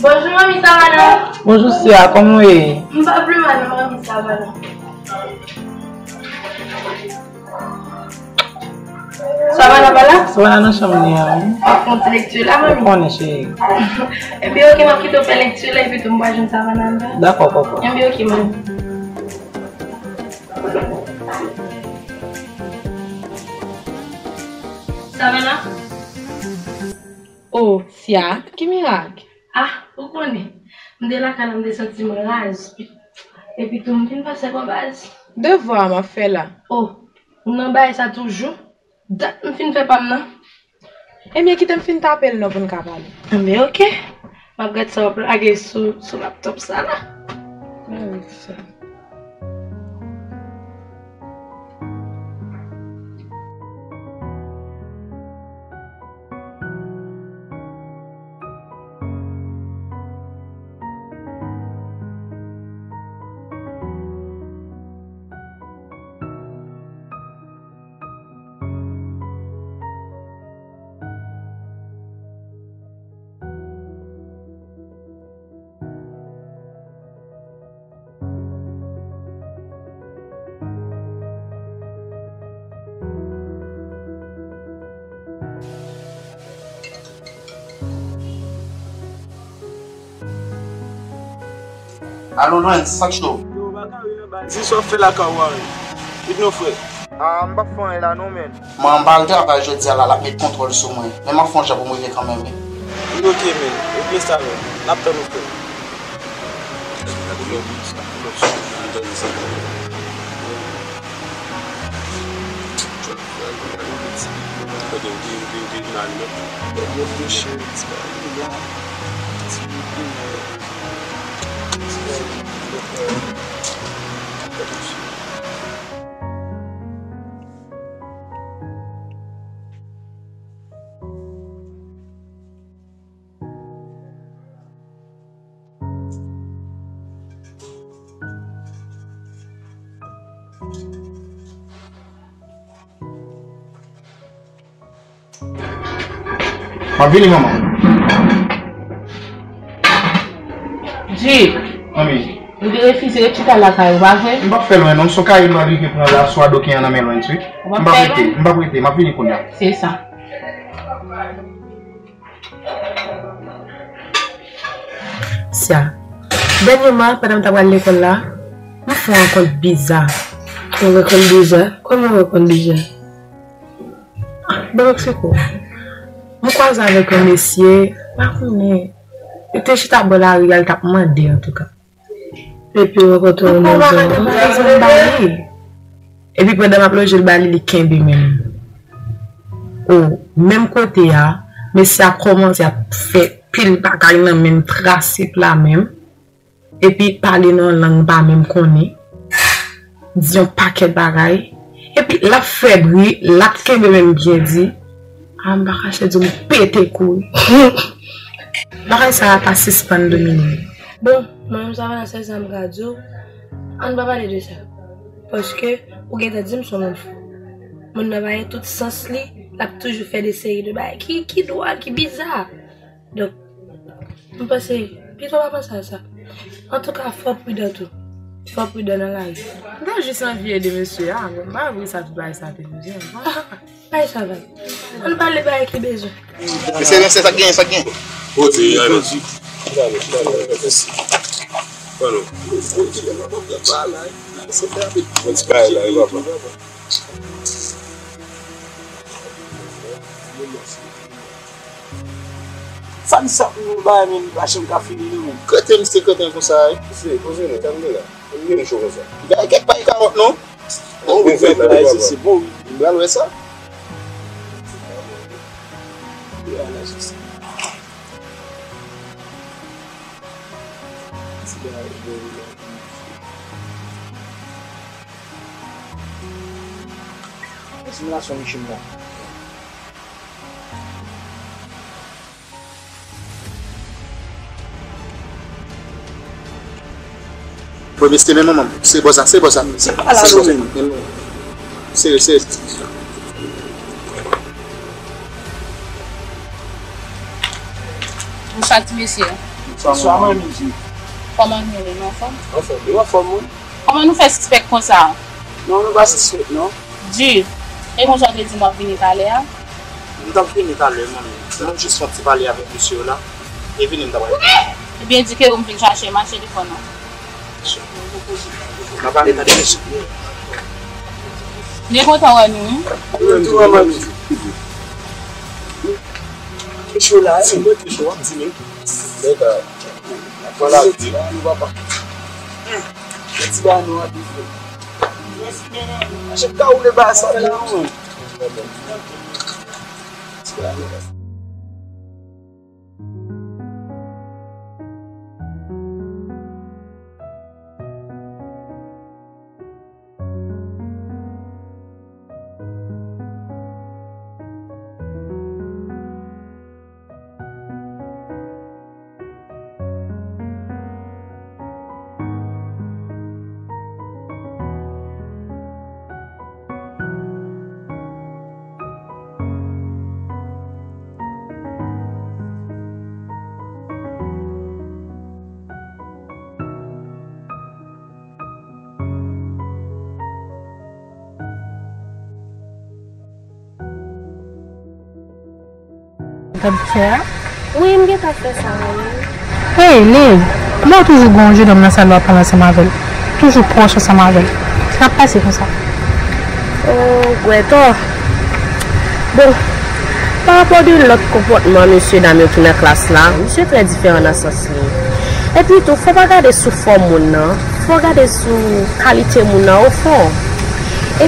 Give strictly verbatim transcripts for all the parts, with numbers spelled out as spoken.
Bonjou, manmi Savannah. Bonjou, Sia, kòman w ye? M pa pi mal non, manmi Savannah. Savannah pa la? Savannah nan chanm li an, wi. W ap fè yon ti lekti la, manmi? Ou konnen, cheri. Enben, oke, m ap kite w fè lekti la, epi tou m pral jwenn Savannah anndan. Dakò, kòkò. Enben, oke, manmi. Savannah? Oh, Sia, ki mirak? Ah, ou konnen. M te lakay la, m te santi m raz. Epi tou, m vin pase bò baz. Devwa a m ap fè la. Oh, ou nan bagay sa toujou? Dat m fin fè pa m nan. Ebyen, kite m fin tape l non pou n ka pale. Enben, oke. M ap gad sa w ap lage sou, sou laptòp sa la. Mwen wè sa. Alo, Lwens, sa k cho? Yo, baka wi nan baz. Di sa w ap fè lakay ou a, wi. Vin non, frè. Ah, m p ap fè anyen la non, menn. Man, m pa al travay jodi a la, l ap met kontwòl sou mwen. Men m ap fè yon jan pou m rive kanmenm, wi. Wi, oke, menn. Oubyen sa, menn. N ap tann ou, frè. M ap vini, manman. Jip. Manmi. Ou te refize ret chita lakay ou, pa vre? M p ap fè lwen, non. M son kay m rive pran la, swa do ki an nan men lwen, wi. M p ap rete, m p ap rete, m ap vini kounye a. Se sa. Sia, dènyèman, pandan m t ap al lekòl la, m fè yon rankont biza. Yon rankont biza? Kòman yon rankont biza? Ban m eksplike w. M kwaze avèk yon mesye, m pa konnen, li te chita bò lari a, li t ap mande, antouka. Epi w rankontre yon nèg, m pran zam ba li. Epi pandan m ap lonje l ba li, li kenbe men m. O, menm kote a, mesye a kòmanse ap fè pil bagay nan men m, trase pla men m. Epi pale nan yon lang m pa menm konnen. Di yon pakèt bagay. Epi l ap fè bri, l ap kenbe men m byen di. A, m pa kache di w, m pete kouri. Bagay sa a pa sispann domine m. Bon, mwen menm sa pa nan sèl sa m ka di w, ann pa pale de sa. Paske ou gentan di m se yon moun fou. Moun nan pa gen tout sans li, l ap toujou fè de seri de bagay ki, ki dwòl, ki biza. Donk, m panse, pito pa panse a sa. Antouka, fò pridan tou. Fò pridan nan lari. M ta jis anvi ede mesye a, men m pa vle sa tout bagay sa te bezwen. Bay sa vag. Ann pale bagay ki bezwen. Mesye, mesye, sa k genyen, sa k genyen? Poze, ale. Bon, non. Bon ti bagay la, e papa. Sa n sa pou nou bay, men machin ka fini nou, men. Kote m se kote konsa, wi. Se, poze nou, tann de la. M gen cho konsa. Bay kèk bay kawòt, non. Bon, wi, fè bagay, se, se bon, wi. M pral wè sa. Wi, ala jis. Ti bagay, bon, wi, la. Asimilasyon Michel la. Premye se men manman m. Se bò sa, se bò sa. Se pa la se bò sa. Serye, serye. Bonswa ti mesye. Bonswa manmi. Kòman nou ye? Nou anfòm? Anfòm, yo anfòm wi. Kòman nou fè sispèk konsa? Non, nou pa sispèk non. Di, e konsa w te di m w ap vini talè a? M t ap vini talè, manmi. Mwen jis fè yon ti pale avèk mesye yo la. E vini m t ap ale. Ebyen, di ke ou m vin chache, mache devan non. M ap ale tande mesye. Byen kontan wè nou wi. Mwen tou, manmi. Mesye yo la, wi. Si mwen te cho, w ap di men. Bèga. Vwala, di nou papa. Ti ba nou a di. Achèt ka ou le ba sa la, wi. Ti ba nou. Gad fè a. Wi, m gentan fè sa, wi. Hey, Liv, kòman w toujou gen yon jennonm nan sal la w ap pale ansanm avè l? Toujou pwòch ansanm avè l. Sa k ap pase konsa? Oh, Gwètò. Bon, pa rapò de lòt konpòtman mesye dam yo ki nan klas la, misye trè diferan nan sans li. Epi tou, fò w pa gade sou fòm moun nan, fò w gade sou kalite moun nan ofon.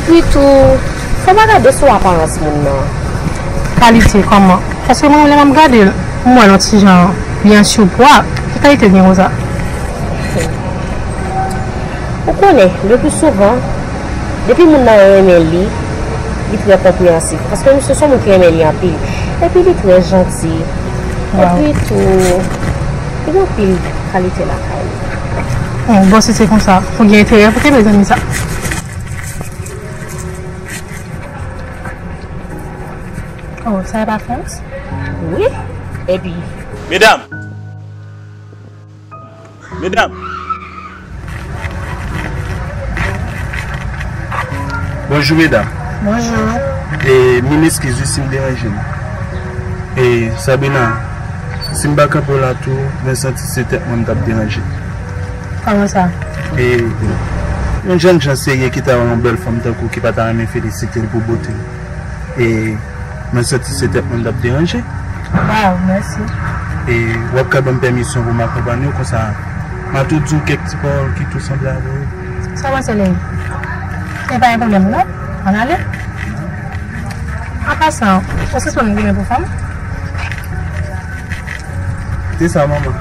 Epi tou, fò w pa gade sou aparans moun nan. Kalite kòman? Paske mwen, lè m ap gade l, m wè l yon ti jan byen sipwa. Ki kalite l gen konsa? Ou konnen, le pli souvan, depi moun nan renmen li, li trè konpreyansif. Paske misye se yon moun ki renmen li anpil. Epi li trè janti. Waw. Epi tou, li gen anpil kalite lakay li. Hmm, bon, si se konsa, ou gen enterè pou kenbe zanmi sa. Oh, sa e pa Frans? Wi. Epi. Medam! Medam! Bonjou, medam. Bonjou. E, mil eskiz wi si m deranje nou. E, Sabrina, si m pa kanpe w la tou, mwen santi se tèt mwen m t ap deranje. Kòman sa? E, yon jènjan serye ki ta wè yon bèl fanm tankou ki pa ta renmen felisite l pou bote l. E mwen santi se tèt mwen m t ap deranje. Waw, mèsi. E w ap ka ban m pèmisyon pou m akonpanye w konsa, m a tou di w kèk ti pawòl ki tou sanble avè w. Sa w panse, Leni? E pa gen pwoblèm, non? Ann ale. An pasan, ou sispann goumen pou fanm? Se sa, manman.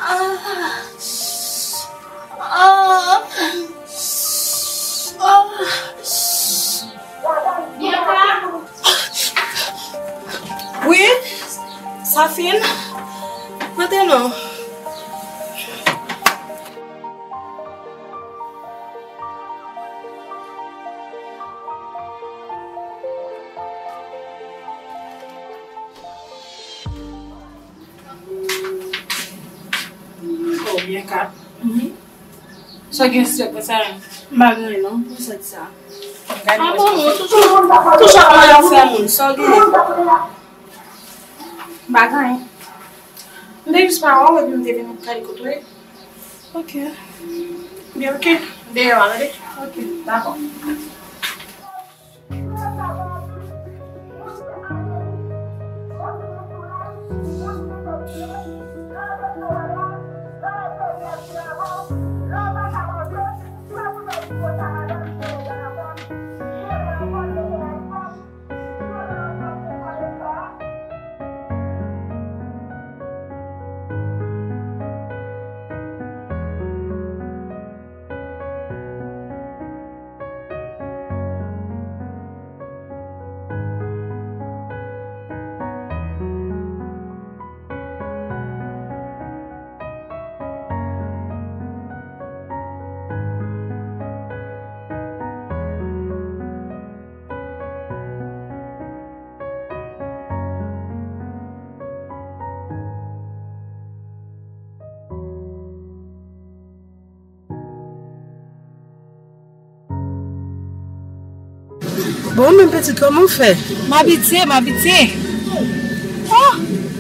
Ah. Ah. Ah. Wi, sa fin. Mete non. Oh, Bianca. Mhm. Sa w gen sèt konsa? M pa gen non, pou sèt sa. Gade. Ah bon, ou toujou, toujou ap mande fè moun, sa w gen? M pa gen anyen. M te jis pa wè w, epi m te vin gade kote w ye. Ok. Byen, ok. Deyò a, tande? Ok, dakò. Bon, men pitit, kòman w fè? M abitye, m abitye. Oh,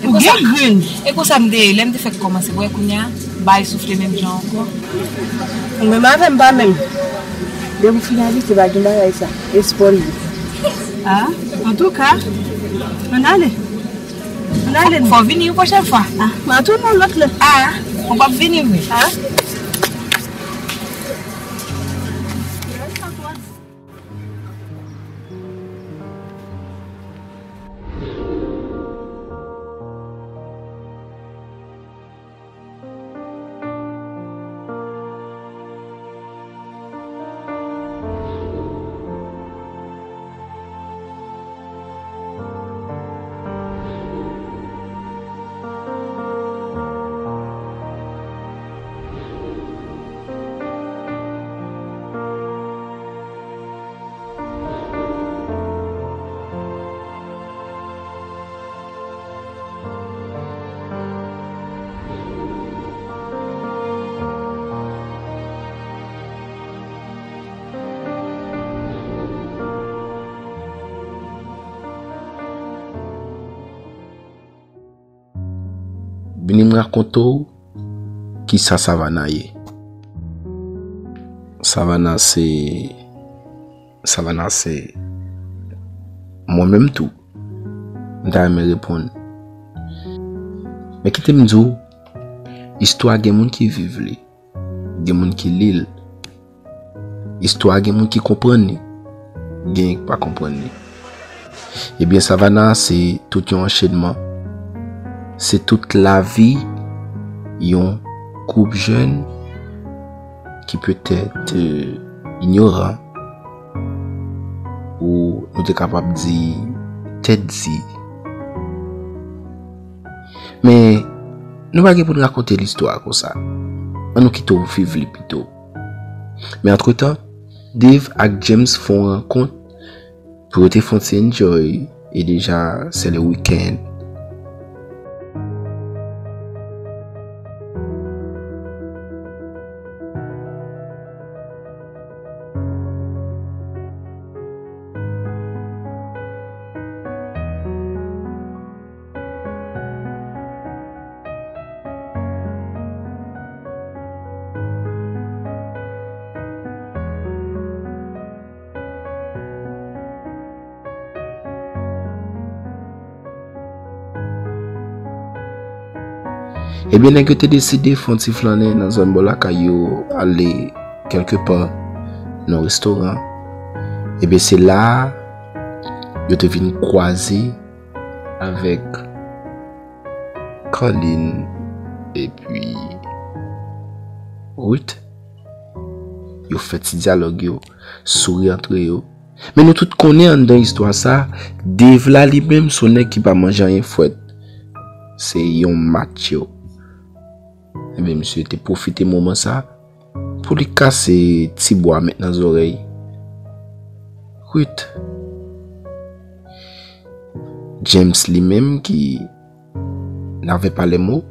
ou gen grenn. E konsa m te ye, lè m te fèk kòmanse, wè kounye a, bay soufle menm jan ankò. Ou menm avè m pa menm. Depi w fin abitye, pa gen bagay sa. Espò l ye. Ah, antouka, ann ale. Ann ale. Fò w vini yon pwochèn fwa. Ah, m a tounen yon lòt lè. Ah, ou p ap vini vre. Ah. Vini m rakonte w kisa Savannah ye. Savannah se, Savannah se mwen menm tou. M ta renmen reponn. Men kite m di w, istwa gen moun ki viv li, gen moun ki li l. Istwa gen moun ki konprann li, gen ki pa konprann li. Ebyen, Savannah se tout yon anchenman. Se tout lavi yon gwoup jèn ki petèt, euh, inyoran, ou nou te kapab di tèt di. Men, nou pa gen pou n rakonte listwa a konsa. Ann nou kite w viv li pito. Men antretan, Dave ak James fè yon rankont pou yo te fè yon ti enjoy, e deja, se le wikenn. Ebyen, nèg yo te deside fè yon ti flannen nan zòn bò lakay yo, ale kèlke pa nan yon restoran. Ebyen, se la a yo te vin kwaze avèk Carline, epi Ruth. Yo fè ti dyalòg yo, souri antre yo. Men nou tout konnen anndan istwa sa, Dave la li menm se yon nèg ki pa manje anyen frèt. Se yon macho. Ebyen, misye te pwofite moman sa pou li kase ti bwa met nan zòrèy Ruth. James li menm ki n'avait pas les mots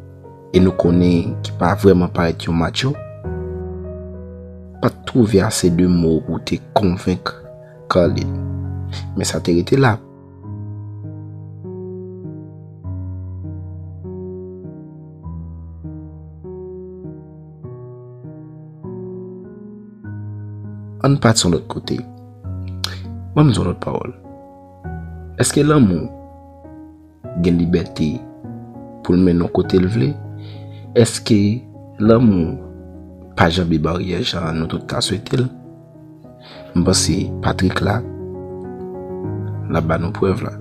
e nou konnen ki pa vrèman parèt yon macho, pa t twouve ase de mo pou te konvenk Carlin. Men sa te rete la. Ann pati yon lòt kote. Ban m di yon lòt pawòl. Èske lanmou gen libète pou l mennen w kote l vle? Èske lanmou pa janbe baryè jan nou tout ta swete l? M panse Patrick la, l ap ba nou prèv la.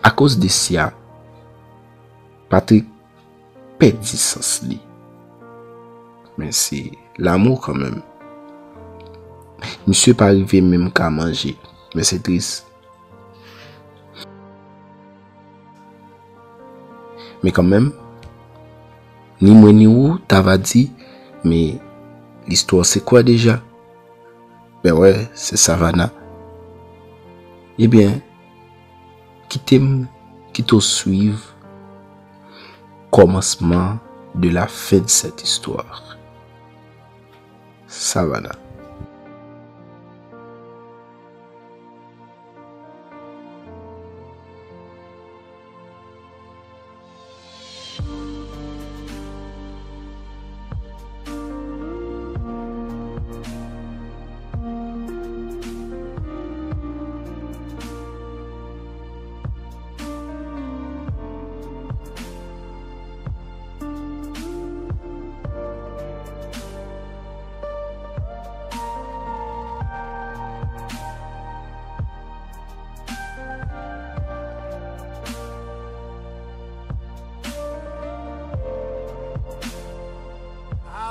Akoz de Sia, Patrick pèdi sans li. Men se lanmou kanmenm. Misye pa rive menm ka manje. Men se tris. Men kanmenm, ni mwen ni ou ta va di, men listwa se kwa deja? Ben wè, se Savannah. Ebyen, kite m kite w swiv commencement de la fin de cette histoire. Savannah.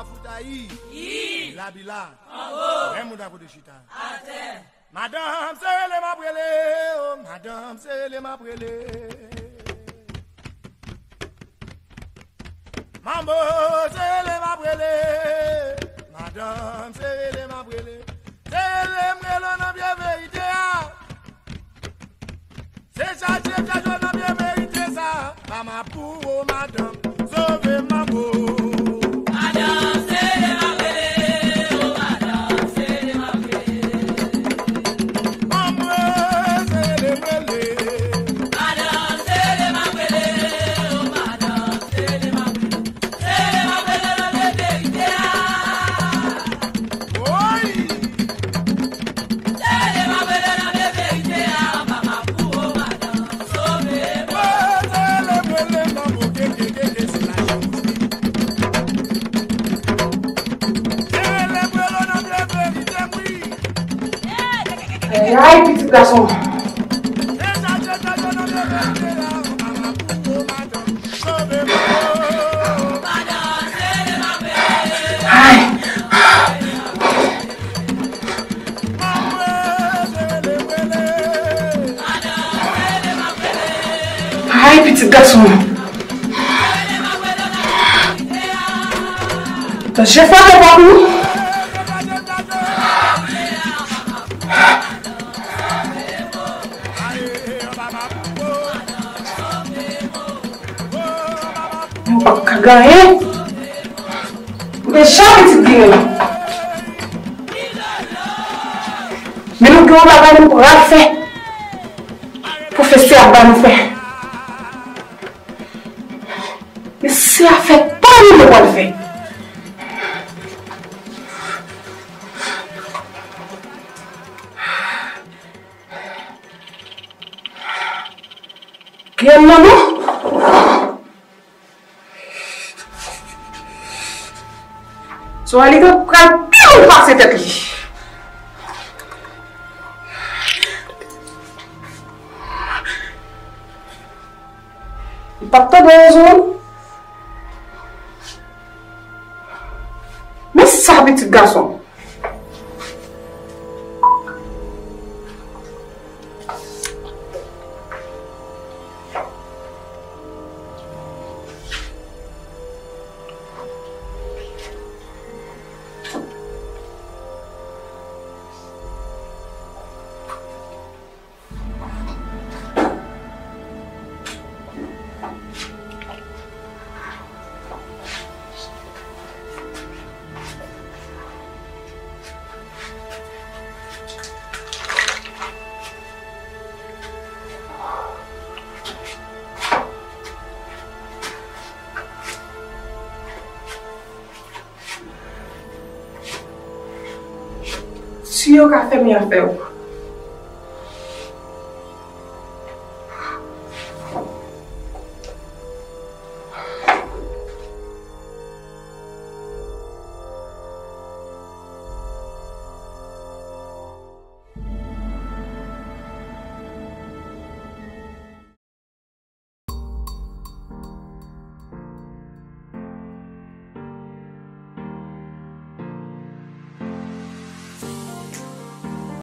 Afoutayi. Yi. Labila. Anwo. Lè moun a kote chita. Atè. Madanm, se rele m ap rele, o, madanm, se rele m ap rele. Manbo, se rele m ap rele. Madanm, se rele m ap rele. Se rele m rele w nan pye verite a. Se chache chache w nan pye verite sa. Mama pou ou, madanm, sove manbo. Madanm, se rele m ap rele, o, madanm, se rele m ap rele. Manbo, se rele m rele. Madanm, se rele m ap rele, o, madanm, se rele m ap rele. Oy! Ay, pitit gason. Ay. Ay, pitit gason m. Danje fòte pa pou ou. Mwen p ap ka genyen. Ou deja pitit genyen. Men nou gen yon bagay nou pral fè. Pwofesè ap ba nou fè. Men se afè pa nou nou pral fè. Grenn nan non. Sou a li gen pral pi wou pase tèt li. Li p ap tande rezon. Men sa pitit gason. Si yo ka fèmen afè yo,